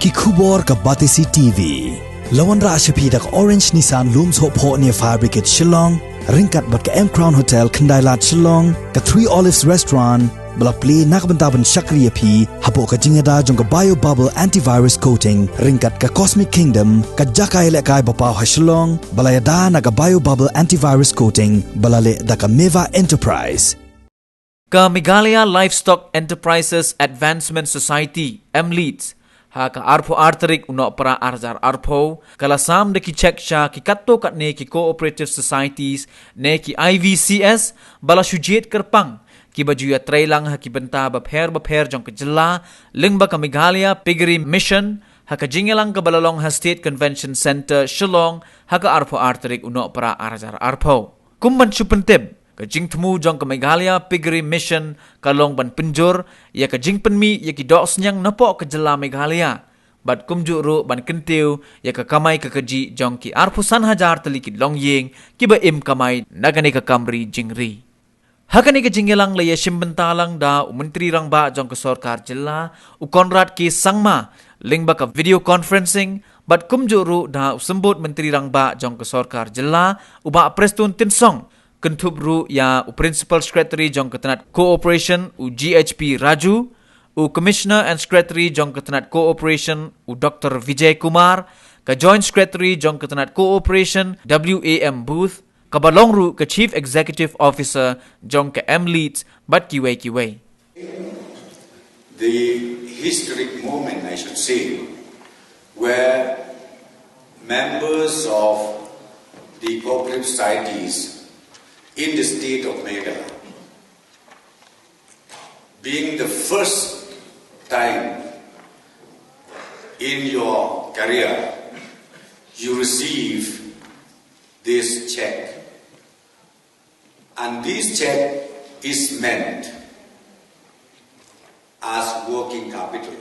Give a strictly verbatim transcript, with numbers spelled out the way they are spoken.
Ki khubor ka Batesi T V. La wanrah sha phi da ka Orange Nissan Lum Sohphoh near Fire Brigade Shillong, ryngkat bad ka M Crown Hotel Khyndailad Shillong, ka Three Olives Restaurant, ba la plie na ka bynta ban shakri ïa phi hapoh ka jingïada jong ka Bio Bubble Antivirus Coating, ryngkat ka Cosmic Kingdom, ka jaka ïalehkai ba paw ha Shillong, ba la ïada na ka Bio Bubble Antivirus Coating, ba la leh da ka Meva Enterprise. Ka Meghalaya Livestock Enterprises Advancement Society, MLEADS, ha ka arphew ar tarik u Nohprah ar hajar arphew, ka la sam da ki cheque sha ki katto katne ki cooperative societies ne ki I V C S, ba la shu jied kyrpang, kiba ju ïatreilang ha ki bynta bapher bapher jong ka jylla, lyngba ka Meghalaya Piggery Mission, ha ka jingïalang kaba la long ha State Convention Centre, Shillong, ha ka arphew ar tarik u Nohprah ar hajar arphew. Kum ban shu pyntip, ka jingthmu jong ka Meghalaya Piggery Mission ka long ban pynjur ïa ka jingpynmih ïa ki dohsniang napoh ka jylla Meghalaya, bad kumjuh ruh ban kyntiew ïa ka kamai ka kajih jong ki arphew san hajar tylli ki longïing kiba im kamai na kane ka kam ri jingri. Ha kane ka jingïalang la ïashim bynta lang da u Myntri Rangbah jong ka Sorkar Jylla, u Conrad K Sangma, lyngba ka video conferencing, bad kumjuh ruh da u Symbud Myntri Rangbah jong ka Sorkar Jylla, u Bah Prestone Tynsong, kynthup ruh ïa u Principal Secretary jong ka tnat Cooperation, u G H P Raju, u Commissioner and Secretary jong ka tnat Cooperation, u Doctor Vijay Kumar, ka Joint Secretary jong ka tnat Cooperation, W A M Booth, kaba long ruh ka Chief Executive Officer jong ka MLEADS, bad kiwei kiwei. The historic moment, I should say, where members of the cooperative societies in the state of Meghalaya, being the first time in your career, you receive this check. And this check is meant as working capital.